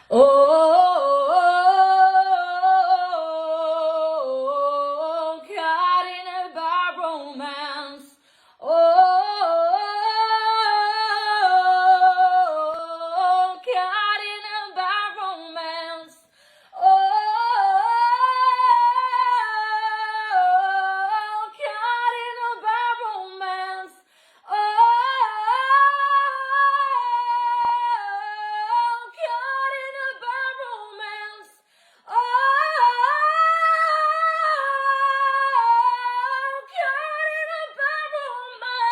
Oh, caught in a bad romance. Oh, caught in a bad romance. Oh, caught in a bad romance. Oh, caught in a bad romance. Oh, caught in a bad romance.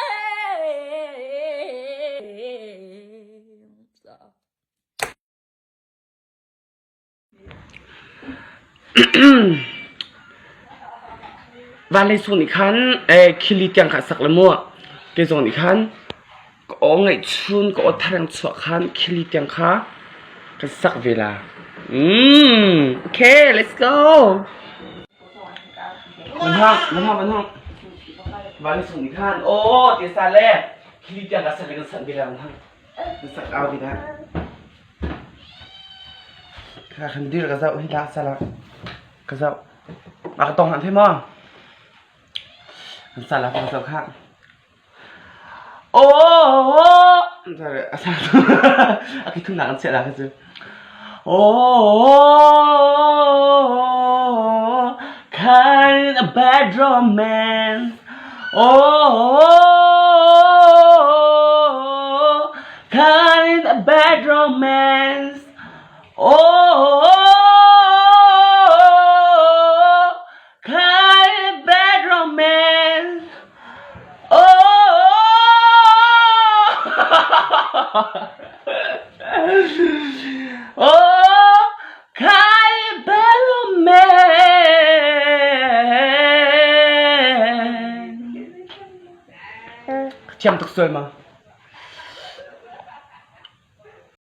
Van lei sung nih khan khili tiang kha a sak le mu. Kei zong nih khan ka aw ngeihchun ka aw thareng chuah khan khili tiang kha kan sak ve la. Mm, okay, let's go. Van hang, van hang, van hang. Van lei sung nih khan aw ti sa le khili tiang ka sak le kan sak ve la van hang. Kan sak au ve la. Kha kan dir ka zoh hi dah salak ka zoh. A ka tong hlah the maw? Kan salak ka zoh kha. Oh! A ki thumnak an chiah la kha cu. Oh, kind of bad romance. Oh, kind of bad romance. Oh, kind of bad romance. Oh, oh, kind of bad romance. Thiam tuk sual ma.